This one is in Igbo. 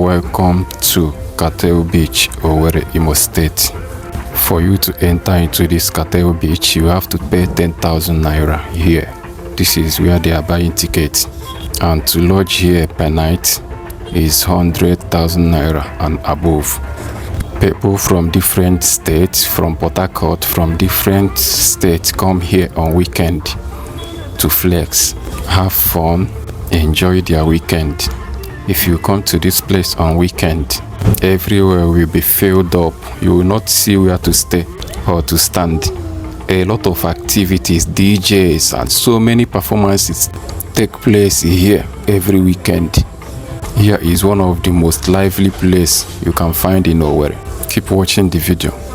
Welcome to Cateel Beach, Owerri, Imo State. For you to enter into this Cateel Beach, you have to pay 10,000 naira here. This is where they are buying tickets. And to lodge here per night is 100,000 naira and above. People from different states, from Port Harcourt, from different states come here on weekend to flex, have fun, enjoy their weekend. If you come to this place on weekend, everywhere will be filled up. You will not see where to stay or to stand. A lot of activities, DJs, and so many performances take place here every weekend. Here is one of the most lively place you can find in Owerri. Keep watching the video.